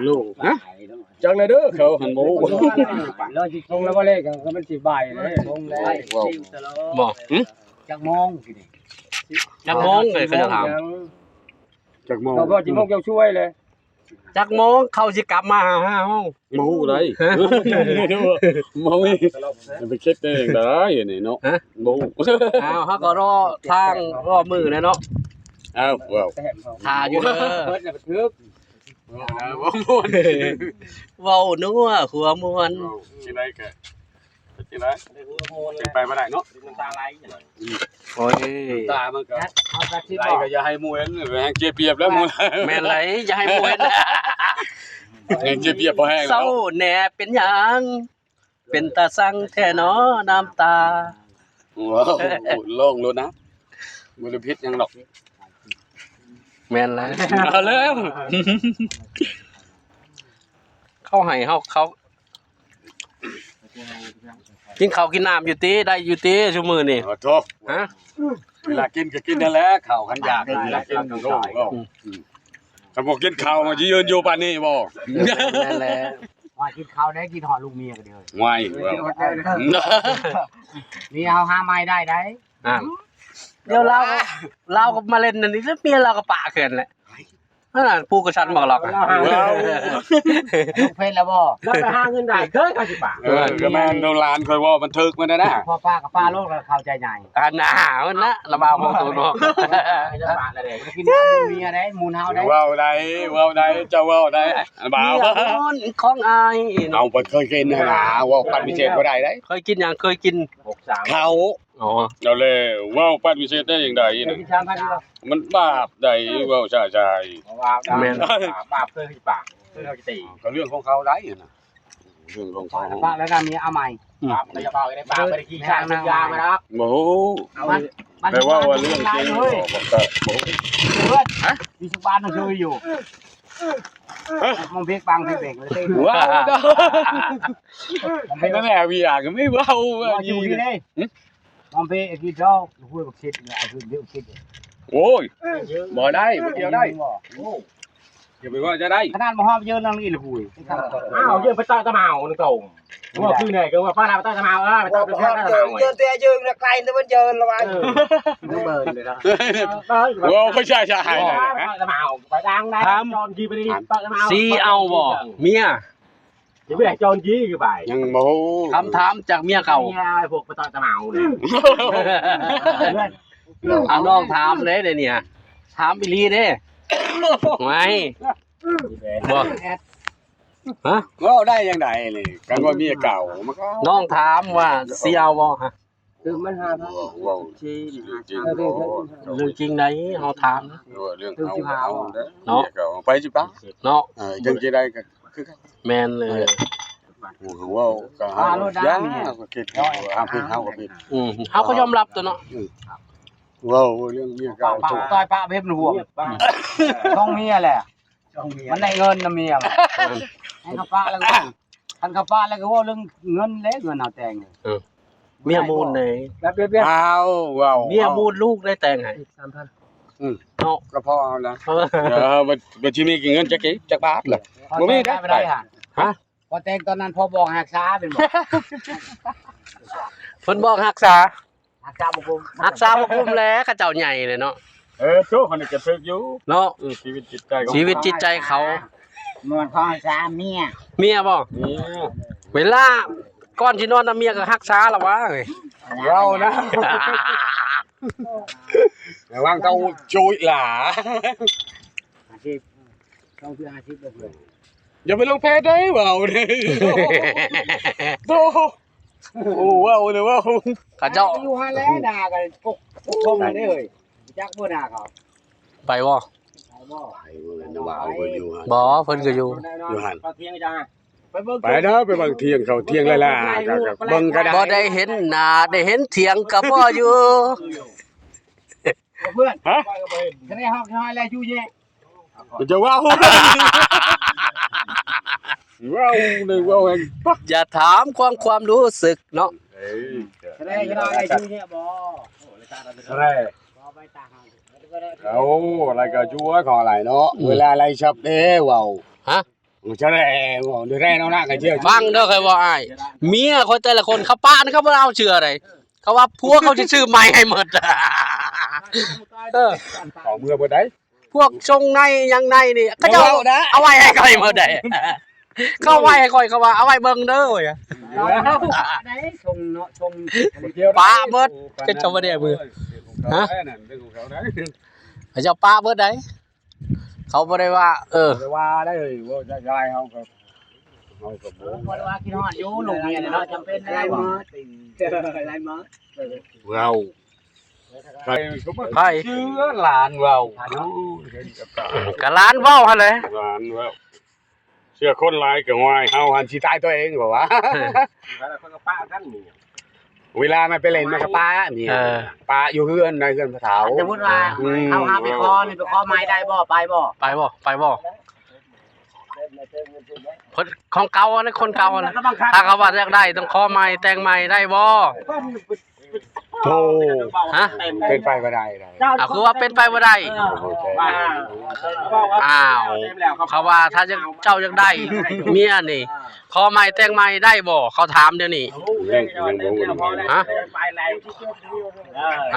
ໂລກ ຮະ? ຈັກແລ້ວເດີ ເຂົາຫັ້ນບໍ່ຮູ້ ລອງຊິຊົງແລ້ວບໍ່ເລີຍ ກໍມັນຊິບ່າຍເລີຍ ຊົງແລ້ວ ເວົ້າ ບໍ່ ຫຶ? ຈັກໂມງ ຈັກໂມງເລີຍ ເຂົາຈະຖາມ ຈັກໂມງ ກໍບໍ່ຊິໂມງເຈົ້າຊ່ວຍເລີຍ ຈັກໂມງເຂົາຊິກັບມາຫາເຮົາ? ບໍ່ຮູ້ໃດ ຮະ? ບໍ່ມີ ໄປເຮັດໄດ້ຈັ່ງໃດອັນນີ້ເນາະ ຮະ? ບໍ່ຮູ້ ອ້າວ ເຮົາກໍລໍທາງລໍມື້ແຫຼະເນາະ ອ້າວ ເວົ້າ ຖ້າຢູ່ເດີ ເບິດແລ້ວບັນທຶກ ເວົ້ານະ ເວົ້າມ່ວນ ເວົ້ານົວຫົວມ່ວນ ເວົ້າຈັ່ງໃດກະ ຈັ່ງໃດ ເປັນໄປບໍ່ໄດ້ເນາະ ນ້ຳຕາໄຫຼ ໂອ້ຍ ນ້ຳຕາມັນກໍໄຫຼກໍຢ່າໃຫ້ໝູ່ເຫັນ ແຮງເສຍປຽບແລ້ວໝູ່ ແມ່ນໄຫຼ ຢ່າໃຫ້ໝູ່ເຫັນ ແຮງເສຍປຽບພໍແຮງແລ້ວ ເສົ້າແດ່ເປັນຫຍັງ ເປັນຕາຊັງແທ້ນໍນ້ຳຕາ ວ້າວ ລອງໂລດນະ ບໍ່ໄດ້ຜິດຫຍັງດອກ ແມ່ນແລ້ວ ເອົາແລ້ວ ເຂົາໃຫ້ເຮົາ ເຂົາ ກິນເຂົ້າກິນນ້ຳຢູ່ຕິ ໄດ້ຢູ່ຕິຊຸມື້ນີ້ ໂອ້ໂທ ຮະ? ເວລາກິນກໍກິນນັ້ນແຫຼະ ເຂົ້າຄັນຢາກ ເວລາກິນ ໂອ້ ອືມ ຄັນບໍ່ກິນເຂົ້າມັນຊິຢືນຢູ່ປານນີ້ບໍ່? ແມ່ນແຫຼະ ວ່າກິນເຂົ້າໄດ້ກິນຮອດລູກເມຍກໍເດີ ຫວາຍ ເມຍເຮົາຫາໃໝ່ໄດ້ໄດ໋ ອ້າວ ດຽວລາວ ລາວກໍມາເຫຼັ້ນອັນນີ້ ແລ້ວເມຍລາວກໍປະຄືກັນແຫຼະ ນັ້ນນະ ປູກະສັນບັກລັອກ ເວົ້າ ເພດແລ້ວບໍ່? ລາວໄປຫາເງິນໄດ້ ເຄີຍເຂົາຊິປະ ເອີ ກໍແມ່ນ ລູກຫຼານຂ້ອຍເວົ້າມັນຖືກໝົດນະ ພໍປະກໍປະໂລດ ເຂົ້າໃຈໃຫຍ່ ອັນນ່າ ມັນນະ ລະບາຍບໍ່ໂຕເນາະ ຈະປະແລ້ວເດ້ ກິນເມຍໄດ້ ໝູ່ເຮົາໄດ້ ເວົ້າໄດ້ ເວົ້າໄດ້ ເຈົ້າເວົ້າໄດ້ ລະບາຍ ເມຍຂອງອ້າຍ ເອົາ ຂ້ອຍເຄີຍກິນນະ ເວົ້າປະຕິເສດບໍ່ໄດ້ເດ້ ເຄີຍກິນຫຍັງ ເຄີຍກິນ ເຂົ້າ ອໍ ເອົາແລ້ວ ເວົ້າປະຕິເສດໄດ້ຈັ່ງໃດນະ ມັນບາບໃດ ເວົ້າຊະຊາຍ ແມ່ນ ບາບເຄີຍປະ ເຄີຍເຂົາຊິຕີ ກໍເລື່ອງຂອງເຂົາໄດ໋ນະ ເລື່ອງຂອງເຂົາ ປະແລ້ວນະ ເມຍເອົາໃໝ່ ອືມ ປະກໍຢ່າເວົ້າໄດ້ ປະບໍ່ໄດ້ຂີ້ຄ້ານຢາມາດອກ ບໍ່ຮູ້ ມັນ ແຕ່ວ່າ ວ່າເລື່ອງຈິງ ເວົ້າບໍ່ ບໍ່ຮູ້ ເພື່ອນ ຮະ? ມີສຸບານໜັງສືຢູ່ ຮະ? ມອງເພກປັງເພກເບງເລີຍ ວ້າວ ມອງເພກ ນັ້ນແຫຼະ ເວີຍ ກໍໄມ່ເວົ້າວ່າ ວ່າຢູ່ນີ້ເດ້ ຫຶ? ມອງເພກກິນດອກ ຫ້ວຍບັກສິດ ອາຄືເດວກິນ ໂອ້ຍ ບໍ່ໄດ້ ບໍ່ກ່ຽວໄດ້ ໂອ້ ຢ່າໄປວ່າຈະໄດ້ ຂະໜາດມາຮອບເຢີນນາງອີ່ລະຫຸຍ ອ້າວ ເຢີນໄປເຕາະຕະໝາວນະຕົງ ວ່າຄືແນວ ກໍວ່າປ້າລາວໄປເຕາະຕະໝາວ ເອີ ໄປເຕາະຕະໝາວ ເຢີນແຕ່ເຢີນນະ ໄກແຕ່ມັນເຢີນລະວ່າ ເອີ ເບິ່ງເລີຍນະ ເອີ ເວົ້າໄປຊະຊະ ໄປເຕາະຕະໝາວ ໄປດັງໄດ໋ ຈອນກີໄປນີ້ ເຕາະຕະໝາວ ຊິເອົາບໍ່ ເມຍ ຊິໄປໃຫ້ຈອນຈີ້ຢູ່ບາຍ ຍັງບໍ່ຮູ້ ຄຳຖາມຈາກເມຍເກົ່າ ເມຍໄອ້ພວກໄປເຕາະຕະໝາວນີ້ ອາ ນ້ອງຖາມເດ້ ດຽວນີ້ ຖາມອີ່ຫຼີເດ້ ໄຫວ ບໍ່ ຮະ? ເວົ້າໄດ້ຈັ່ງໃດນີ້ ຄັນວ່າເມຍເກົ່າ ມັນກໍ ນ້ອງຖາມວ່າຊິເອົາບໍ່ ຮະ? ຄືມັນຫ້າພັນ ເວົ້າ ເວົ້າ ເລື່ອງຈິງໃດ ເຮົາຖາມ ເວົ້າເລື່ອງເຮົາເອົາເດີ ເນາະ ເມຍເກົ່າໄປຊິປະ ເນາະ ເອີ ຈັ່ງຊິໄດ້ກໍຄືກັນ ແມ່ນເລີຍ ເອີ ເວົ້າກໍຫາ ຢ່າ ກໍຄິດ ເຮົາກໍຜິດ ອືມ ເຮົາກໍຍອມຮັບຕົວເນາະ ເອີ ເວົ້າເລື່ອງເມຍເກົ່າ ປະ ຕ່ອຍປະເພັດມັນຫ່ວງ ຕ້ອງເມຍແຫຼະ ມັນໄດ້ເງິນນຳເມຍ ໃຫ້ເຂົາປະແລ້ວ ຄັນເຂົາປະແລ້ວກໍເວົ້າເລື່ອງເງິນແຫຼະ ເງິນເຮົາແຕ່ງ ເອີ ເມຍມູນໃດ ອ້າວ ເວົ້າ ເມຍມູນລູກໄດ້ແຕ່ງໃຫ້ ສາມພັນ ອືມ ເນາະ ກໍພໍເອົານະ ເອີ ເອີ ບັດ ບັດຊິມີເງິນຈັກກີ ຈັກບາດລະ ບໍ່ມີເດ້ ຮະ? ພໍແຕ່ງຕອນນັ້ນພໍ່ບອກໃຫ້ຮັກສາແມ່ນບໍ່? ເພິ່ນບອກຮັກສາ ຮັກສາບໍ່ກຸມ ຮັກສາບໍ່ກຸມແຫຼະ ເຂົາເຈົ້າໃຫຍ່ແຫຼະເນາະ ເອີ ໂຕ ເຂົານີ້ກໍຖືກຢູ່ເນາະ ອືມ ຊີວິດຈິດໃຈຂອງ ຊີວິດຈິດໃຈເຂົາ ນອນເຂົາຮັກສາເມຍ ເມຍບໍ່? ເມຍ ເວລາກ່ອນຊິນອນນຳເມຍກໍຮັກສາລະວະ ເອີຍ ເວົ້ານະ ລະວັງເຂົາໂຈຍຫຼາ ອາຊີບ ຊ່ອງທີ່ອາຊີບເພື່ອນ ຢ່າໄປລົງເພຈເດ້ ເວົ້າເດ້ ໂຕ ໂອ້ ເວົ້າເດ້ ເວົ້າ ເຂົາເຈົ້າຢູ່ຫັ້ນແຫຼະ ດ່າກັນ ໂອ້ ໂອ້ ໂອ້ ເດ້ເອີຍ ຈັກບໍ່ດ່າເຂົາ ໄປບໍ່? ໄປບໍ່? ໄປເວີ້ຍ ວ່າເອົາເພິ່ນຢູ່ຫັ້ນ ບໍ່ ເພິ່ນກໍຢູ່ ຢູ່ຫັ້ນ ໄປເດີ ໄປເບິ່ງຖຽງເຂົາ ຖຽງຫຼາຍໆ ກໍເບິ່ງກໍໄດ້ ບໍ່ໄດ້ເຫັນໜ້າ ໄດ້ເຫັນຖຽງກໍພໍຢູ່ ເພື່ອນ ຈະໄດ້ຮອກຮ້ອຍແລ້ວຢູ່ແຍະ ຈະເວົ້າ ເວົ້າເລີຍ ເວົ້າແຮງ ຢ່າຖາມຄວາມ ຄວາມຮູ້ສຶກເນາະ ຈະໄດ້ ຈະໄດ້ຢູ່ແຍະບໍ່ ຈະໄດ້ ເອົາ ລາຍກະຢູ່ຂອງຫຼາຍເນາະ ເວລາໄລຊັບເດ້ເວົ້າ ຮະ? ຈະແລ້ວ ເວົ້າແລ້ວເນາະນະ ກໍເຊື່ອ ຟັງເດີ ຂ້ອຍເວົ້າອ້າຍ ເມຍຂ້ອຍແຕ່ລະຄົນ ເຂົາປະນະ ເຂົາບໍ່ເອົາເຊື່ອໃດ ເຂົາວ່າຜົວເຂົາຊິຊື້ໃໝ່ໃຫ້ໝົດ ເອີ ເອົາເມືອເບິດໃດ ພວກຊົງໃນຫຍັງໃນນີ້ ເຂົາເຈົ້າເອົາໄວ້ໃຫ້ຂ້ອຍໝົດໃດ ເຂົາເອົາໄວ້ໃຫ້ຂ້ອຍ ເຂົາວ່າເອົາໄວ້ເບິ່ງເດີ ຊົງເນາະ ຊົງ ປະເບິດ ເປັນຊາວເດມື ຮະ ເຂົາເຈົ້າປະເບິດໃດ ເຂົາບໍ່ໄດ້ວ່າ ເອີ ບໍ່ໄດ້ວ່າໄດ໋ ເວົ້າຊາຍເຮົາກໍ ເຮົາກໍບໍ່ ບໍ່ໄດ້ວ່າຄິດຮອດຢູ່ ລູກເມຍເນາະ ຈຳເປັນໄດ້ບໍ່ ເວົ້າ ໃຜ ໃຜ ເຊື່ອຫຼານເວົ້າ ກະຫຼານເວົ້າຫັ້ນແຫຼະ ຫຼານເວົ້າ ເຊື່ອຄົນຫຼາຍກໍຫວາຍ ເຮົາຫັ້ນຊິຕາຍຕົວເອງ ເຂົາວ່າ ເອີ ຄົນກໍປະກັນນີ້ ເວລາມັນໄປຫຼິ້ນມັນກໍປະນີ້ ເອີ ປະຢູ່ເຮືອນ ໃນເຮືອນພໍ່ເຖົ້າ ສົມມຸດວ່າ ອືມ ເຮົາຫາໄປຂໍນີ້ ໄປຂໍໃໝ່ໄດ້ບໍ່ ໄປບໍ່ ໄປບໍ່ ໄປບໍ່ ເພິ່ນ ຂອງເກົ່າອັນນັ້ນ ຄົນເກົ່າອັນນັ້ນ ຖ້າເຂົາວ່າຢາກໄດ້ ຕ້ອງຂໍໃໝ່ ແຕ່ງໃໝ່ໄດ້ບໍ່? ໂອ້ ຮະ ເປັນໄປບໍ່ໄດ້ ເອົາ ຄືວ່າເປັນໄປບໍ່ໄດ້? ເອີ ອ້າວ ເຂົາວ່າຖ້າເຈົ້າຢາກໄດ້ເມຍນີ້ ຂໍໃໝ່ແຕ່ງໃໝ່ໄດ້ບໍ່? ເຂົາຖາມດຽວນີ້ ຍັງ ຍັງບໍ່ຮູ້ນຳ ຮະ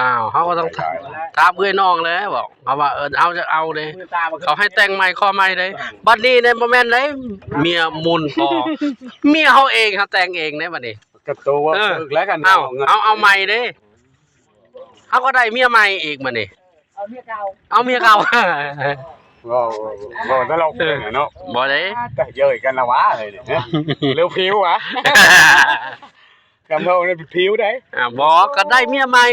ອ້າວ ເຮົາກໍຕ້ອງຖາມເອື້ອຍນ້ອງແຫຼະ ບອກ ເຮົາວ່າ ເອີ ເຮົາຈະເອົາເດ້ ເຂົາໃຫ້ແຕ່ງໃໝ່ ຂໍໃໝ່ເດ້ ບັດນີ້ນີ້ບໍ່ແມ່ນເດ້ ເມຍໝຸ່ນພໍ ເມຍເຮົາເອງ ເຮົາແຕ່ງເອງເດ້ບັດນີ້ ກໍໂຕວ່າ ເອີ ເລີກແລ້ວກັນ ເອົາ ເອົາ ເອົາໃໝ່ເດ້ ເຮົາກໍໄດ້ເມຍໃໝ່ອີກບັດນີ້ ເອົາເມຍເກົ່າ ເອົາເມຍເກົ່າ ເວົ້າ ເວົ້າຕະຫຼົກເນາະ ບໍ່ໄດ້ ແຕ່ເຍີ້ຍກັນລະຫວາ ເລີວຜິວຫວາ ກຳເຮົານີ້ຜິວໄດ໋ ອ່າ ບໍ່ ກໍໄດ້ເມຍໃໝ່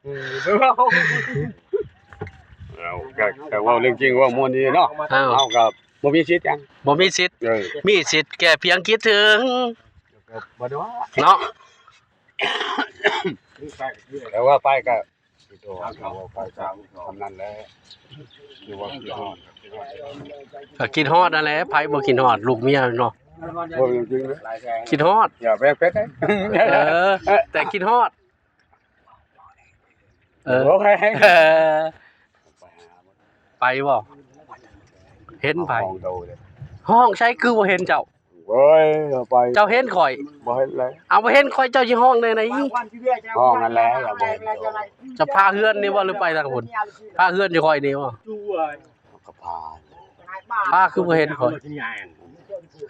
ເອີ ເວົ້າ ກໍ ກໍເວົ້າເລື່ອງຈິງ ເວົ້າມ່ວນດີເນາະ ເອີ ເຮົາກໍບໍ່ມີສິດຫຍັງ ບໍ່ມີສິດ ເອີ ມີສິດແຕ່ພຽງຄິດເຖິງ ກໍບໍ່ໄດ້ວ່າ ເນາະ ແຕ່ວ່າໄປກໍ ກໍຄິດຮອດນັ້ນແຫຼະ ໃຜບໍ່ຄິດຮອດລູກເມຍເນາະ ເວົ້າເລື່ອງຈິງເນາະ ຄິດຮອດ ຢ່າໄປເປັດ ເອີ ແຕ່ຄິດຮອດ ເອີ ໂອ້ຍ ເອີ ໄປບໍ່? ເຫັນໃຜ? ຮ້ອງໃສຄືບໍ່ເຫັນເຈົ້າ? ໂອ້ຍ ເອົາໄປ ເຈົ້າເຫັນຂ້ອຍ? ບໍ່ເຫັນແລ້ວ ເອົາ ບໍ່ເຫັນຂ້ອຍ ເຈົ້າຊິຮ້ອງແນວໃດ? ຮ້ອງຫັ້ນແຫຼະ ບໍ່ເຫັນໂຕ ຈະພາເຮືອນນີ້ບໍ່ ຫຼືໄປທາງພຸ້ນ? ພາເຮືອນຢູ່ຂ້ອຍນີ້ບໍ່? ກໍພາ ພາຄືບໍ່ເຫັນຂ້ອຍ?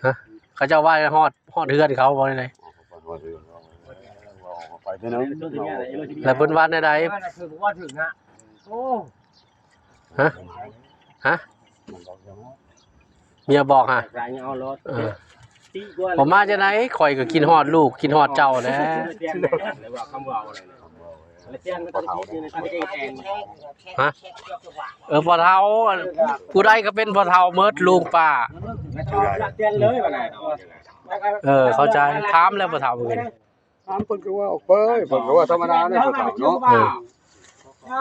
ຮະ? ເຂົາເຈົ້າວ່າຮອດ ຮອດເຮືອນເຂົາບໍ່ໄດ້? ໄປເທື່ອໜຶ່ງ ແລ້ວເພິ່ນວ່າແນວໃດ? ຮະ? ຮະ? ເມຍບອກຫະ? ເອີ ບໍ່ມາຈັ່ງໃດ? ຂ້ອຍກໍຄິດຮອດລູກ ຄິດຮອດເຈົ້າແຫຼະ. ຮະ? ເອີ ພໍ່ເຖົ້າ ຜູ້ໃດກໍເປັນພໍ່ເຖົ້າໝົດ ລຸງປ້າ. ເອີ ເຂົ້າໃຈ ຖາມແລ້ວ ພໍ່ເຖົ້າເອີຍ. ຖາມເພິ່ນກໍເວົ້າໄປ ເພິ່ນກໍເວົ້າທຳມະດາເດ້ ເພິ່ນເວົ້າເນາະ. ເອີ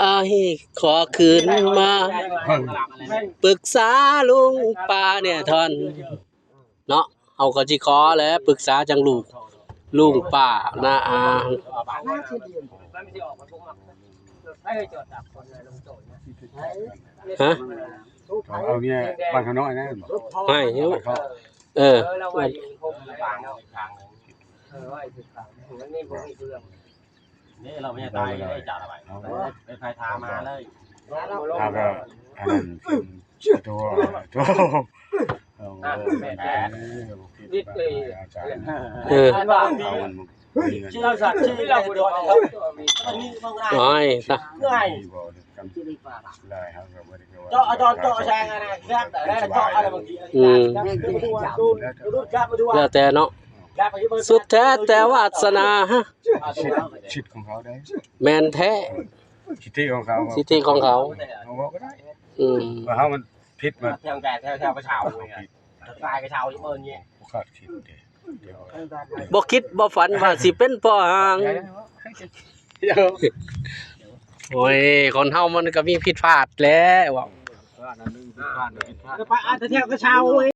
ອ້າຍຂໍຄືນມາ ປຶກສາລຸງປ້າແດ່ທ່ອນ. ເນາະ ເຮົາກໍຊິຂໍແຫຼະ ປຶກສາຈັ່ງລູກ ລຸງປ້າ ນ້າອາ. ຮະ? ເອົາເມຍບ້ານຂ້ານ້ອຍນະ. ໃຫ້ ເອີ ນີ້ລາວບໍ່ໄດ້ຕາຍເລີຍ ເຈົ້າລະໄປ ໄປໄປຖາມມາເລີຍ ລາວກໍອັນນັ້ນ ໂທ ໂທ ເອີ ເອີ ເອົາມັນ ໂອ້ຍ ຊະ ເຈາະ ເຈາະ ເຈາະແຊງ ອືມ ແລ້ວແຕ່ເນາະ ສຸດແທ້ແຕ່ວາສະໜາ. ສິດ ສິດຂອງເຂົາເດ້ ແມ່ນແທ້ ສິດທິຂອງເຂົາ ສິດທິຂອງເຂົາ ເຮົາເວົ້າກໍໄດ້ ອືມ ວ່າເຮົາມັນຜິດ ມາແຖວ ແຖວ ແຖວປະເຊົາ ກາຍກະເຊົາຢູ່ເບິ່ງນີ້ ບໍ່ຄາດຄິດເດ້ ບໍ່ຄິດບໍ່ຝັນວ່າຊິເປັນພໍ່ຫ້າງ. ໂອ້ຍ ຄົນເຮົາມັນກໍມີຜິດພາດແຫຼະ ເວົ້າ ແຕ່ແຖວກະເຊົາ.